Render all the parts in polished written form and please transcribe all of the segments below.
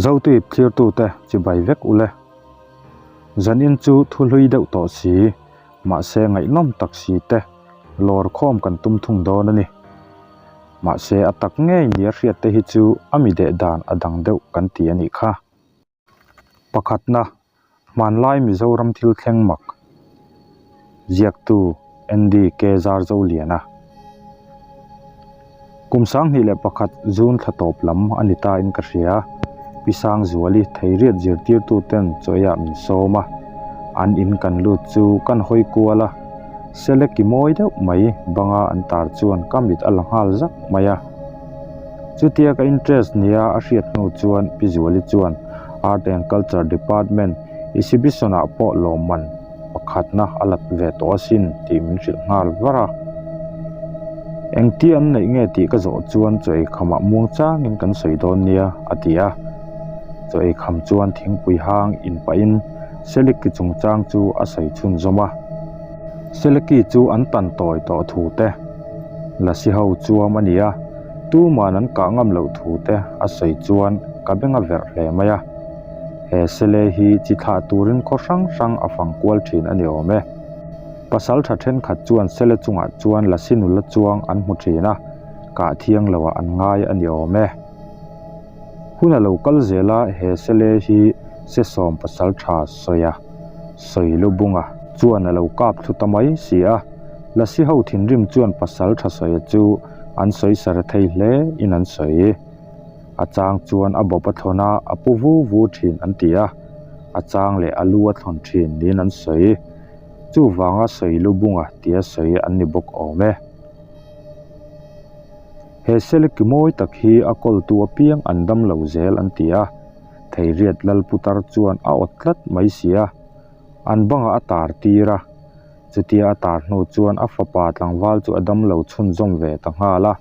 Zotuip thlirtute chibai vek ule. Zanin chu thu hlui deuh tawh si, mahse ngaihnawm tak si te lawr khawm kan tum thung dawn a ni. Mahse a tak ngei nia hriat te hi chu a mi deh dan a dang deuh kan ti a nih kha. Pakhatna, hmanlai Mizoram thil thleng mak ziaktu Andy K. Zarzoliana. Kum 21 June thla tawp lam a ni ta in ka hria. Pi Sangzuali Theiriat zirtirtu ten chawiah min sawm a, an in kan lut chu kan hawi kual a, sele ki mawi deuh mai banga an tar chuan ka mit a la nghal zak mai a. Chutia ka interest nia a hriat hnu chuan Pi Zuali chuan Art and Culture Department exhibition ah pawh lawmman pakhatna a lat ve tawh asin tih min hrilh nghal var a. Engti an neih nge tih ka zawh chuan chaw ei khamah muang changin kan sawi dawn nia a ti a. Chaw ei kham chuan thingpui hang in pahin Seliki chungchang chu a sawi chhunzawm a. Seliki chu an tan tawi tawh thu te, Lasi ho chuam a ni a, tuman an kah ngam loh thu te a sawi chuan ka beng a verh hle mai a. He sele hi chi thlah turin khaw hrang hrang a fang kual thin a ni awm e. Pasal tha thenkhat chuan sele chungah chuan lasi nula chuang an hmu thin a, kah thiang loah an ngai a ni awm e. Hun a lo kal zel a, he sele hi sesawm pasal tha sawia sawi lubunga chuan a lo kap thlu ta mai si a. Lasi ho thinrim chuan pasal tha sawia chu an sawi sar thei hle in an sawi. A chang chuan a bawp a thlawn a, a pu vu vu thin an ti a, a chang leh a lu a thlawn thin niin an sawi. Chuvanga sawi lu bunga tia sawi an ni bawk awm e. He Seleki mawi tak hi a kawltu apiang an dam lo zel an ti a, Theiriat Lalputar chuan a awt tlat mai si a, an bangah a tar tir a. Chutia a tar hnu chuan a fapa tlangval chu a dam lo chhunzawm ve ta nghal a.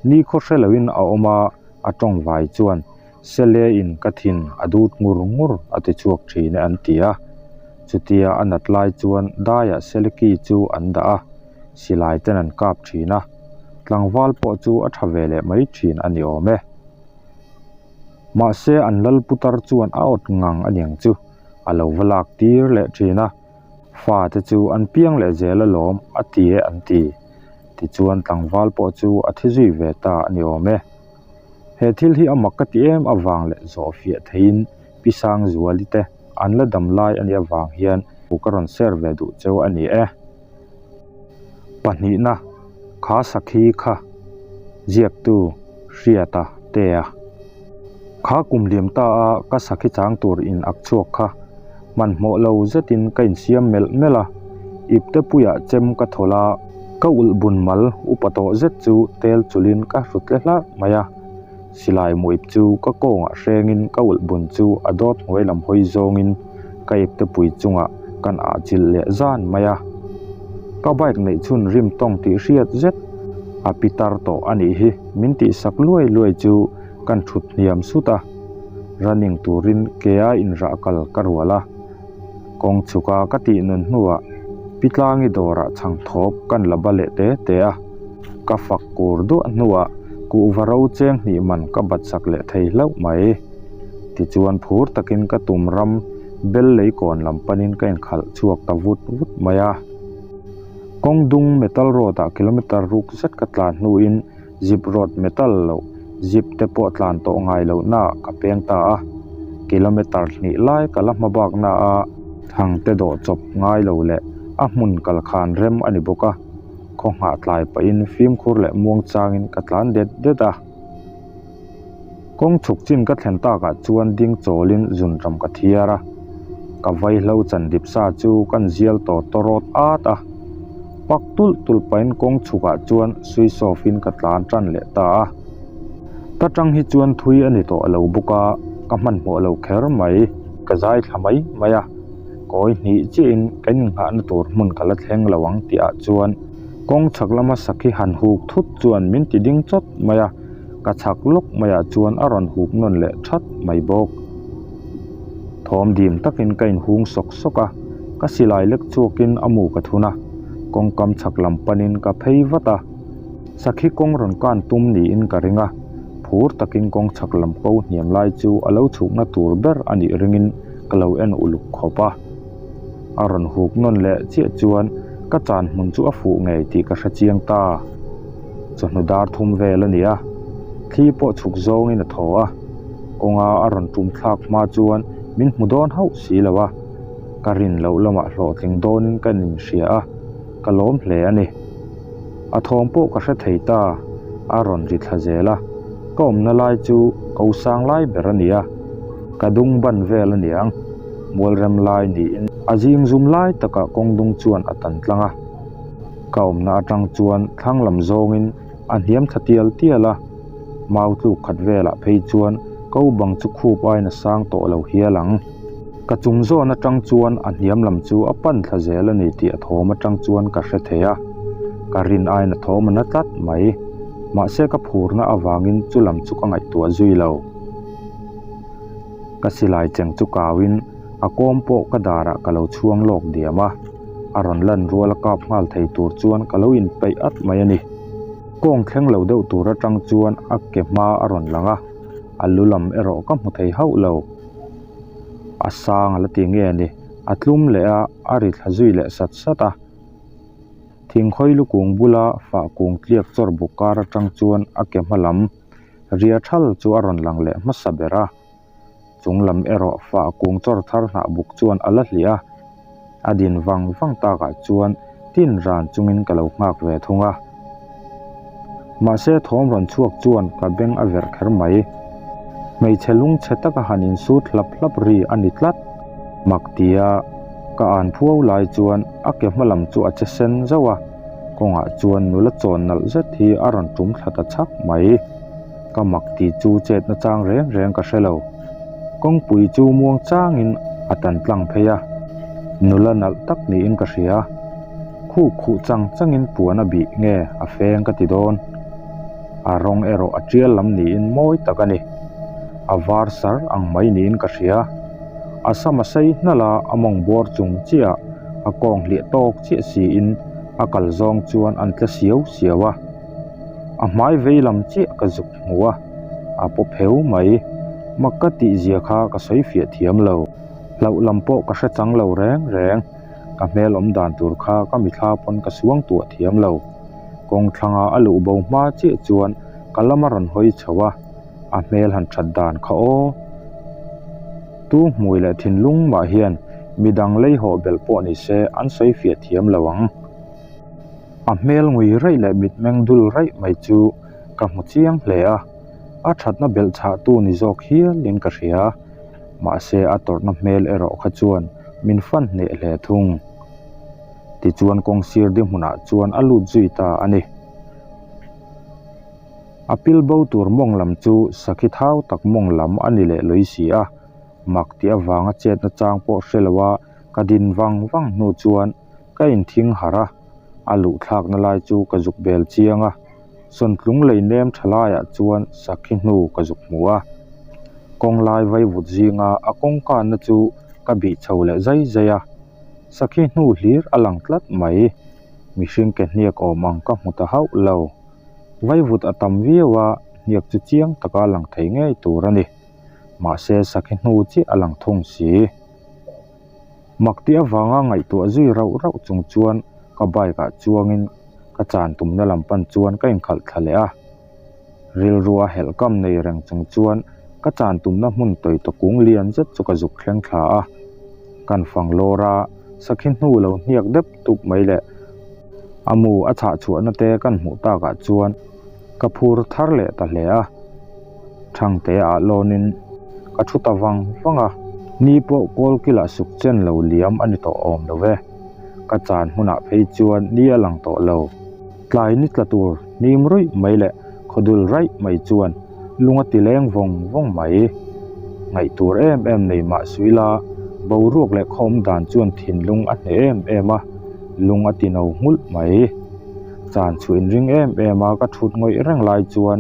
Ni khaw hre loin a awm a, a tawng vai chuan, Sele in ka thin a dut ngur ngur a ti chhuak thin e an ti a. Chutia a nat lai chuan daiah Seleki chu an dah a, silai ten an kap thin a, tlangval pawh chu a tha ve leh mai thin a ni awm e. Mahse an lal putar chuan a awt ngang a niang chu a lo va lak tir leh thin a. Fate chu an piang leh zel alawm a ti e an ti. Tichuan tlangval pawh chu a thi zui ve ta a ni awm e. He thil hi a mak ka ti em avang leh zawh fiah theiin Pi Sangzuali te an la dam lai a nih avang hian thu ka rawn share ve duh cheu a ni e. Pahnihna, kha sakhi kha ziaktu Hriata Tea. Kha kum liam ta a ka sakhi chang tur in ak chhuak kha hmanhmawh lo zetin ka insiam melh melh a, ipte puiah chem ka thawl a, ka ulh bun mal upa tawh zet chu tel chulin ka hrut tle hlarh mai a, silai muip chu ka kawngah hrengin ka ulh bun chu a dawt hnuai lam hawi zawngin ka ipte pui chungah kan ah chilh leh zan mai a, ka bike neih chhun rim tawng tih hriat zet a pitar tawh a nih hi min tihsak luai luai chu kan thut hniam sut a. Running turin ke a inrah kal ka rual a, kawng chhuka ka tih nun hnuah Pi Tlangi dawrah chhang thawp kan la ba leh te te a, ka fak kur duah hnuah kuhva ro cheng hnih man ka bat sak leh thei hlauh mai. Tichuan phur takin ka tum ram bel lei kawn lam panin ka inkhalh chhuak ta vut vut mai a. Kawng dung metal road ah kilometer ruk zet ka tlan hnuin Zip road metal loh zip te pawh tlan tawh ngai loh naah ka peng ta a, kilometer hnih lai ka la hma bak na a, thang te dawh chawp ngai lo leh a hmun kal khan rem a ni bawk a, khaw nghah tlai pahin fimkhur leh muang changin ka tlan det det a. Kawng chhuk chin ka thlen takah chuan ding chawlin zunram ka thiar a, ka vaihlo chan dip sa chu kan zial tawh tawrawt at a, pak tulh tulh pahin kawng chhukah chuan suisawfin ka tlan tan leh ta a. Ta tang hi chuan thui a ni tawh lo bawk a, ka hmanhmawh lo kher mai. Ka zai thla mai mai a, kawi hnih chiahin kan innghahna tur hmun ka la thleng lo ang tihah chuan kawng chhak lama sakhi han huk thut chuan min ti ding chawt mai a. Ka chhak lawk maiah chuan a rawn hup nawn leh that mai bawk. Thawm dim takin ka inhung sawk sawk a, ka silai lek chhuakin a mu ka thun a, kawngkam chhak lam panin ka phei vat a. Sakhi kawng rawn kan tum niin ka ring a, phur. Phur takin kawng chhak lam ko hniam lai chu a lo chhukna tur ber a nih ringin ka lo en uluk khawp a. A rawn huk nawn leh chiah chuan ka chan hmun chu a fuh ngei tih ka hre chiang ta. Chawhnu dar thum vel a ni a, thli pawh chhuk zawngin a thaw a, kawnga a rawn tum thlak hma chuan min hmu dawn hauh si lo a, ka rin loh lamah hlawhtling dawnin ka inhria a, ka lawm hle a ni. A thawm pawh ka hre thei ta, a rawn ri thla zel a, ka awmna lai chu ko sang lai ber a ni a, ka dung ban vel a niang, mualrem lai niin a zing zum lai takah kawng dung chuan a tan tlang a, ka awmna atang chuan thlang lam zawngin a hniam thla tial tial a, mau tluk khat velah phei chuan ko bang chu khup aiin a sang tawh lo hial ang. Ka chung zawn atang chuan a hniam lam chu a pan thla zel a ni tih a thawm atang chuan ka hre thei a, ka rin aiin a thawm a na tlat mai. Mahse ka phurna avangin chu lam chu ka ngaihtuah zui lo. Ka silai cheng chu kauin a kawm pawh ka darah ka lo chhuang lawk diam a, a rawn lan rual a kap nghal thei tur chuan ka lo inpeih at mai a ni. Kawng thleng lo deuh tur atang chuan a ke hma a rawn lang a, a lu lam erawh ka hmu thei hauh lo. A sang a la ti nge ni, a tlum leh a, a ri thla zui leh sat sat a. Thingkhawi lukung bula fah kung tliak chawr buk kar atang chuan a ke hma lam ria thal chu a rawn lang leh hmasa ber a. Chung lam erawh fah kung chawr thar hnah buk chuan a la hliah a. A din vang vang takah chuan tin ran chungin ka lo nghak ve thung a. Mahse thawm rawn chhuak chuan ka beng a verh kher mai. Hmeichhe lungchhe taka han insut hlap hlap ri a ni tlat. Mak tia ka an phuau lai chuan a ke hma lam chu a che sen zauh a, kawngah chuan nula chawn nalh zet hi a rawn tum thla ta chhak mai. Ka mak tih chu chet na chang reng reng ka hre lo. Kawngpui chu muang changin a tan tlang phei a, nula nalh tak niin ka hria. Khuh khuh chang changin puan a bih nge a feng ka ti dawn. A rawng erawh a tial lam niin mawi tak a ni. A var sar ang mai niin ka hria. A sam a sei hnalh a, a mawng bawr chung chiah a kawng hliah tawk chiah siin a kal zawng chuan an tle siau siau a. A hmai vei lam chiah ka zuk hmu a, a paw pheu mai. Mak ka tih zia kha ka sawi fiah thiam lo. Hlauh lam pawh ka hre chang lo reng reng. Ka hmel awm dan tur kha ka mithla pawn ka suang tuah thiam lo. Kawng thlanga a luh bo hma chiah chuan ka lam a rawn hawi chho a, a hmel han that dan kha aw. Tu hmui leh thinlung mah hian midang lei hawh belh pawh ni se an sawi fiah thiam lo ang. A hmel ngui raih leh mitmeng dul raih mai chu ka hmu chiang hle a, a thatna belh chhahtu ni zawk hialin ka hria. Mahse a tawrhna hmel erawh kha chuan min fan hneh hle thung. Tichuan kawng sir di hmunah chuan a lut zui ta a ni. A pil bo tur mawng lam chu sakhi thau tak mawng lam a ni leh lawi si a, mak tih avanga chetna chang pawh hre loa ka din vang vang hnu chuan ka inthing harh a, a luh thlakna lai chu ka zuk bel chiang a, Sawntlung lei nem tha laiah chuan sakhi hnu ka zuk hmu a, kawng lai vaivut zinga a kawngkanna chu ka bih chho leh zai zai a, sakhi hnu hlir a lang tlat mai, mihring ke hniak awm ang ka hmu ta hauh lo, vaivut a tam viau a, hniak chu chiang taka lang thei ngei tur a ni, mahse sakhi hnu chiah a lang thung si. Mak tih avanga ngaihtuah zui rauh rauh chung chuan ka bike ah chuangin ka chan tumna lam pan chuan ka inkhalh thla leh a. Rilru a helh kam nei reng chung chuan ka chan tumna hmun tawi ta kung lian zet chu ka zuk thleng thla a. Kan fang lawr a, sakhi hnu lo hniak dep tup mai leh a mu a chhah chhuahna te kan hmuh takah chuan ka phur thar leh ta hle a. Thangte ah lawnin ka thu ta vang vang a, ni pawh kawl kilah suk chen lo liam a ni tawh awm lo ve. Ka chan hmunah phei chuan ni a lang tawh lo. Tlai ni tla tur hnim ruih mai leh khawdul raih mai chuan lung a ti leng vawng vawng mai. Ngaih tur em em nei mah suila boruak leh khaw awm dan chuan thinlung a hneh em em a, lung a ti no nghulh mai. Chan chhuah inring em em a ka thut ngawih reng lai chuan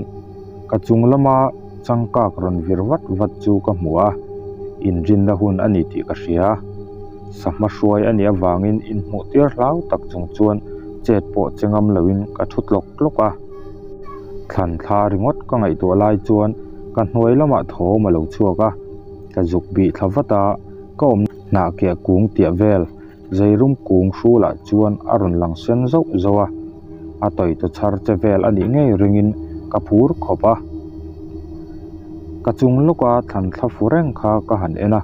Ka chung lama changkak rawn vir vat vat chu ka hmu a, inrinna hun a ni tih ka hria. Sahma hruai a nih avangin inhmuh tir hlau tak chung chuan chet pawh che ngam loin ka thu tlawk tlawk a. Thlan thla ringawt ka ngaihtuah lai chuan ka hnuai lamah thawm a lo chhuak a, ka zuk bih thla vat a, ka awm hnah kiah kung tiah vel Zeirum kung hrulah chuan a rawn lang sen zauh zauh a, a tawita chhar che vel a nih ngei ringin ka phur khawp a. Ka chung lawka thlan thla fu reng kha ka han en a,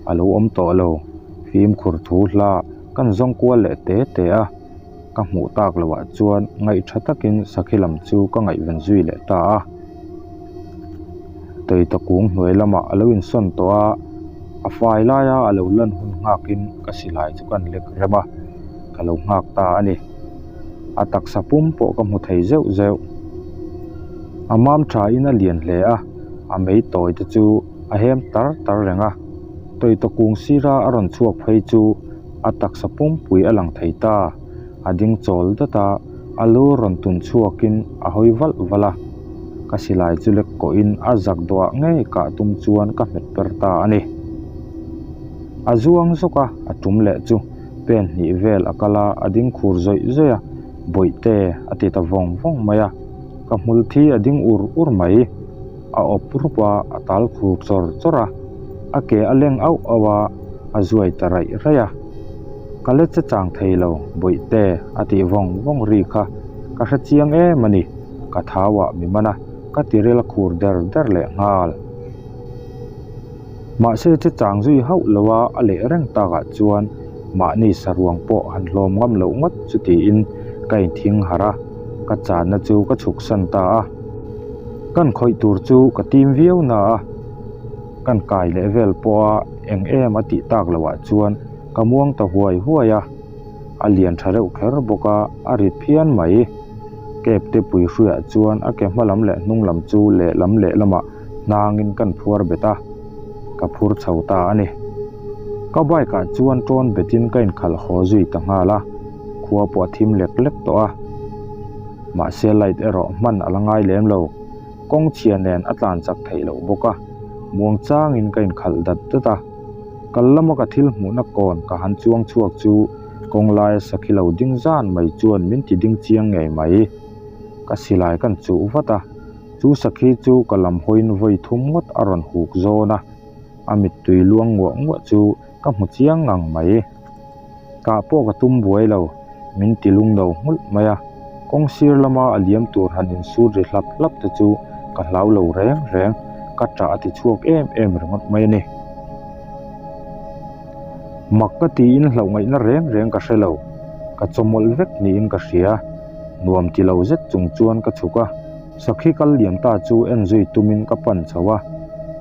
a lo awm tawh lo. Fimkhur thu hla kan zawng kual leh te te a, ka hmuh tak loah chuan ngaih tha takin sakhi lam chu ka ngaihven zui leh ta a. Tawita kung hnuai lamah a lo insawn tawh a, a fai laia a lo lan hun nghakin ka silai chu ka lek rem a, ka lo nghak ta a ni. A taksa pum pawh ka hmu thei zeuh zeuh. A mam thain a lian hle a, a mei tawi te chu a hem tar tar reng a. Tawita kung sira a rawn chhuak phei chu a taksa pumpui a lang thei ta. A ding chawl dat a, a lu rawn tun chhuakin a hawi valh valh a. Ka silai chu lek kawhin a zak duah ngei kah tum chuan ka hmet per ta a ni. A zuang zawk a, a tum leh chu pen hnih vel a kal a, a ding khur zawih zawih a, Bawihte a ti ta vawng vawng mai a, ka hmul thi a ding ur ur mai. A awp rup a, a tal khur chawr chawr a, a ke a leng auh auh a, a zuai ta raih raih a. Ka let che chang thei lo, Bawihte a tih vawng vawng ri kha ka hre chiang em a ni, ka thau ah mi man a, ka tiril a khur der der leh nghal. Mahse che chang zui hauh lo a, a leh reng takah chuan mahni saruang pawh han hlawm ngam loh ngawt chu tiin ka inthing harh a, ka channa chu ka chhuk san ta a. Kan khawih tur chu ka tim viau na a, kan kai leh vel pawha eng em a tih tak loh ah chuan ka muang ta huai huai a, a lian tha reuh kher bawk a, a rit phian mai. Cab te pui hruiah chuan a ke hma lam leh hnung lam chu lehlam lehlamah hnangin kan phuar bet a, ka phur chho ta a ni. Ka bike ah chuan tawn betin ka inkhalh haw zui ta nghal a, khua pawh a thim lek lek tawh a. Mahse light erawh hman a la ngai lem lo, kawng chhia nen a tlan chak theih loh bawk a, muang changin ka inkhalh dat dat a. Kal lama ka thil hmuhna kawn ka han chuang chhuak chu kawng laia sakhi lo ding zan mai chuan min ti ding chiang ngei mai. Ka silai kan chuh vat a, chu sakhi chu ka lam hawiin vawi thum ngawt a rawn huk zawn a, a mittui luang nguah nguah chu ka hmu chiang ngang mai. Kah pawh ka tum buai lo, min ti lung no nghulh mai a, kawng sir lama a liam tur han insut ri hlap hlap te chu ka hlau lo reng reng, ka ṭah a ti chhuak em em ringawt mai a ni. Mak ka tiin hlauh ngaihna reng reng ka hre lo, ka chawmawlh vek niin ka hria, nuam ti lo zet chung chuan ka chhuk a. Sakhi kal liam ta chu en zui tumin ka pan chho a,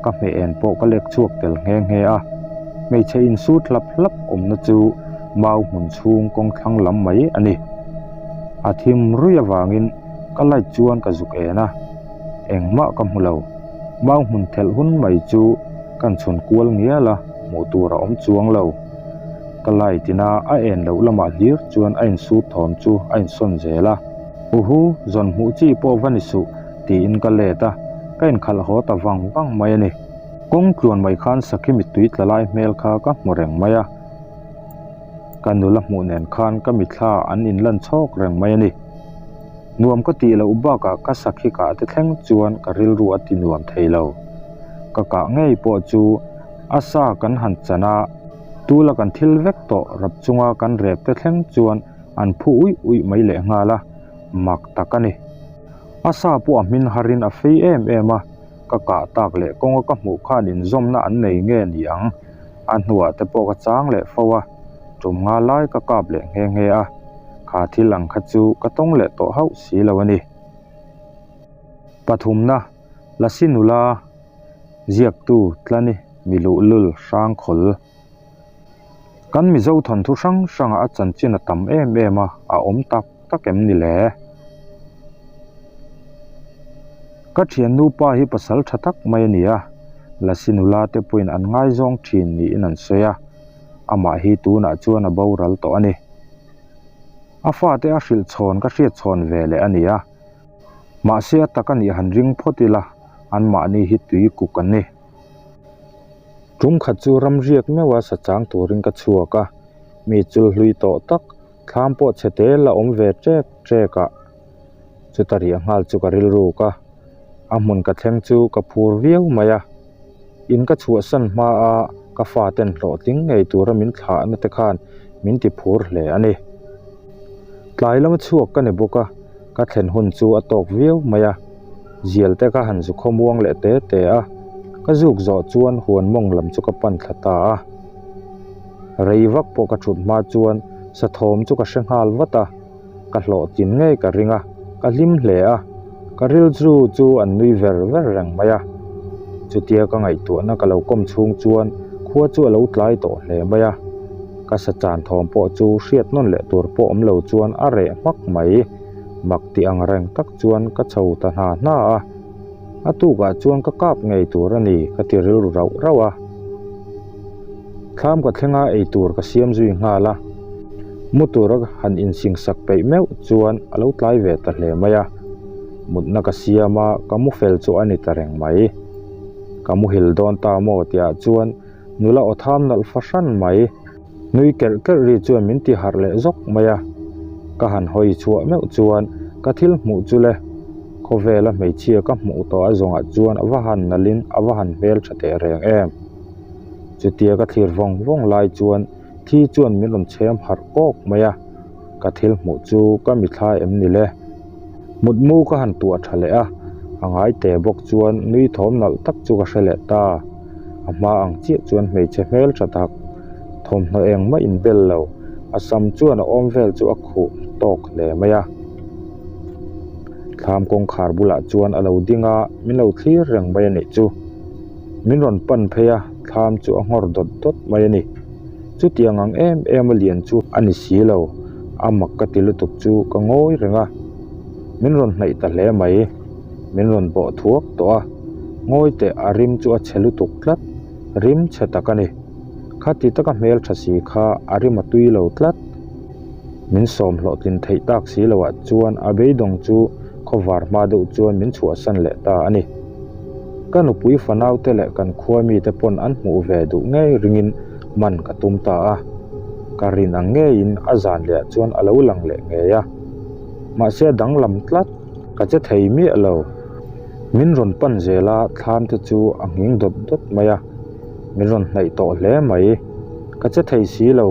ka hmeh en pawh ka lek chhuak tel nghe nghe a. Hmeichhe insut hlap hlap awmna chu mau hmun chhung kawng thlang lam mai a ni. A thim rui avangin ka light chuan ka zuk en a, engmah ka hmu lo. Mau hmun thelh hun mai chu kan chhun kual ngial a, hmuh tur a awm chuang lo. Ka light ina a en loh lamah hlir chuan a insut thawm chu a insawn zel a. Uhu, zawn hmuh chi pawh va ni suh, tiin ka let a, ka inkhalh haw ta vang vang mai a ni. Kawng tluan mai khan sakhi mittui tla lai hmel kha ka hmu reng mai a, ka nula hmuh nen khan ka mithla an inlan chhawk reng mai a ni. Nuam ka tih loh bakah ka sakhi kah te thleng chuan ka rilru a ti nuam thei lo. Ka kah ngei pawh chu a sa kan han chan a, tula kan thil vek tawh rap chunga kan rep te thleng chuan an phu uih uih mai leh nghal a, mak tak a ni. A sa pawh a hmin harin a fei em em a, ka kah tak leh kawnga ka hmuh khan inzawmna an nei nge ni ang? A hnuah te pawh ka chang leh fo a, tum nga lai ka kap leh nghe nghe a, kha thil ang kha chu ka tawng leh tawh hauh si lo a ni. Pathumna, Lasi nula ziaktu Tlani Miluhlul Hrangkhawl. Kan Mizo thawnthu hrang hrangah a chanchin a tam em em a, a awm tak tak em ni le? Ka thiannu pa hi pasal tha tak mai a ni a, Lasi nula te pawhin an ngaizawng thin niin an sawi a, amah hi tunah chuan a boral tawh a ni. A fate a hrilh chhawn ka hriat chhawn ve leh a ni a, mahse a tak a nih han ring phawt ila anmahni hi tui kuk an ni. Tum khat chu ram riak meuh a sa chang turin ka chhuak a, mi chul hlui tawh tak thlam pawh chhe te la awm ve ṭek ṭek ah. Chuta riah nghal chu ka rilruk a, a hmun ka thleng chu ka phur viau mai a. In ka chhuahsan hma a ka faten hlawhtling ngei tura min thlahna te khan min ti phur hle a ni. Tlai lama chhuak ka ni bawk a, ka thlen hun chu a tawk viau mai a. Zial te ka han zu khawmuang leh te te a, ka zuk zawh chuan huan mawng lam chu ka pan thla ta a. Rei vak pawh ka thut hma chuan sathawm chu ka hre nghal vat a. Ka hlawhtlin ngei ka ring a, ka hlim hle a, ka rilru chu an nui ver ver reng mai a. Chutia ka ngaihtuahna ka lo kawm chhung chuan khua chu a lo tlai tawh hle mai a, ka sa chan thawm pawh chu hriat nawn leh tur pawh awm lo chuan a reh hmak mai. Mak tih ang reng tak chuan ka chho ta hna hna a, a tukah chuan ka kap ngei tur a ni ka ti rilru rauh rauh a. Thlam ka thlenga ei tur ka siam zui nghal a, mu tura han insingsak peih meuh chuan a lo tlai ve ta hle mai a, mutna ka siam a, ka mu fel chu a ni ta reng mai. Ka muhil dawn ta maw tihah chuan nula aw tham nalh fahran mai. Nui kerh kerh ri chuan min ti harh leh zawk mai a, ka han hawi chhuah meuh chuan ka thil hmuh chu le, khawvela hmeichhia ka hmuh tawh a zawngah chuan a va han nalhin a va han hmel tha teh reng em. Chutia ka thlir vawng vawng lai chuan thi chuan min rawn chhem harh kawk mai a, ka thil hmuh chu ka mithla em ni le. Mutmu ka han tuah tha leh a, a ngai te bawk chuan nui thawm nalh tak chu ka hre leh ta. A hma ang chiah chuan hmeichhe hmel tha tak, thawmhnaw engmah inbel lo, a sam chuan a awm vel chu a khuh tawk hle mai a. Thlam kawngkhar bulah chuan a lo ding a, min lo thlir reng mai a nih chu. Min rawn pan phei a, thlam chu a nghawr dawt dawt mai a ni. Chutiang ang em em a lian chu a ni si lo, a mak ka ti lutuk chu ka ngawi reng a. Min rawn hnaih ta hle mai, min rawn bawh thuak tawh a, ngawi teh a rim chu a chhe lutuk tlat, rim chhe tak a ni. Khati taka hmel tha si kha a rim a tui lo tlat. Min sawm hlawhtlin theih tak si loah chuan a beidawng chu khawvar hma deuh chuan min chhuahsan leh ta a ni. Ka nupui fanaute leh kan khua mite pawn an hmuh ve duh ngei ringin man ka tum ta a. Ka rin ang ngeiin a zan lehah chuan a lo lang leh ngei a. Mahse a danglam tlat, ka che thei miah lo. Min rawn pan zel a, thlam te chu a nghing dawt dawt mai a. Min rawn hnaih tawh hle mai. Ka che thei si lo,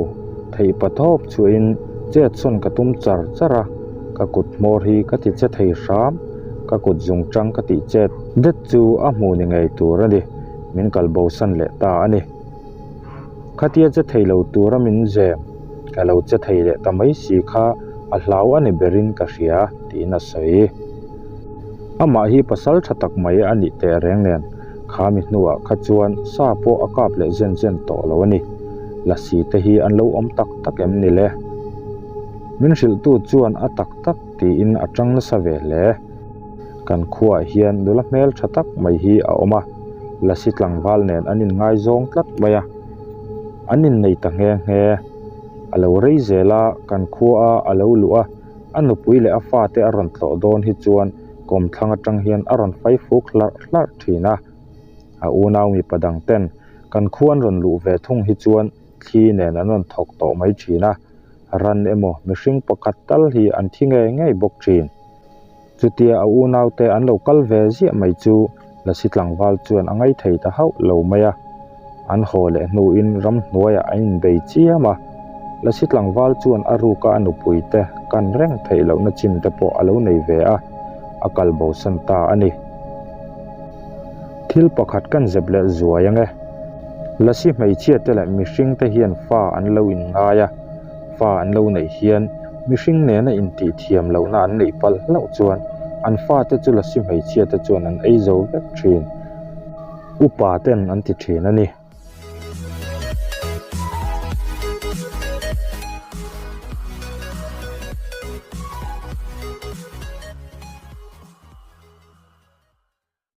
theih pa thawp chhuahin chet sawn ka tum char char a, ka kut hmawr hi ka ti che thei hram, ka kut zung tang ka tih chet det chu a hmuh ni ngei tur a ni, min kal bosan leh ta a ni. Khatia che thei lo tura min zem, ka lo che thei leh ta mai si kha a hlau a ni berin ka hria, tiin a sawi. Amah hi pasal tha tak mai a nih teh reng nen, Khami hnuah kha chuan sa pawh a kap leh zen zen tawh lo a ni. Lasi te hi an lo awm tak tak em ni le? Min hrilhtu chuan a tak tak tiin a tang nasa ve hle. Kan khuaah hian nula hmel tha tak mai hi a awm a, Lasi tlangval nen an inngaizawng tlat mai a. An innei ta nghe nghe. A lo rei zel a, kan khuaa a lo luh a, a nupui leh a fate a rawn tlawh dawn hi chuan kawmthlang atang hian a rawn fai fuk hlarh hlarh thin a. A unau mipa dang ten kan khu an rawn luh ve thung hi chuan thli nen an rawn thawk tawh mai thin a, ran emaw mihring pakhat tal hi an thi ngei ngei bawk thin. Chutia a unau te an lo kal ve ziah mai chu Lasi tlangval chuan a ngaithei ta hauh lo mai a. An haw leh hnuin ramhnuaiah an inbei chiam a, Lasi tlangval chuan a ruka a nupuite kan reng theih lohna chin te pawh a lo nei ve a, a kal bosan ta a ni. Thil pakhat kan zep leh zuai ang e. Lasi hmeichhia te leh mihring te hian fa an lo inngai a, fa an lo neih hian mihring nena intih thiam lohna an neih palh hlauh chuan an fate chu lasi hmeichhia te chuan an ei zo vek thin. Upa ten an ti thin a ni.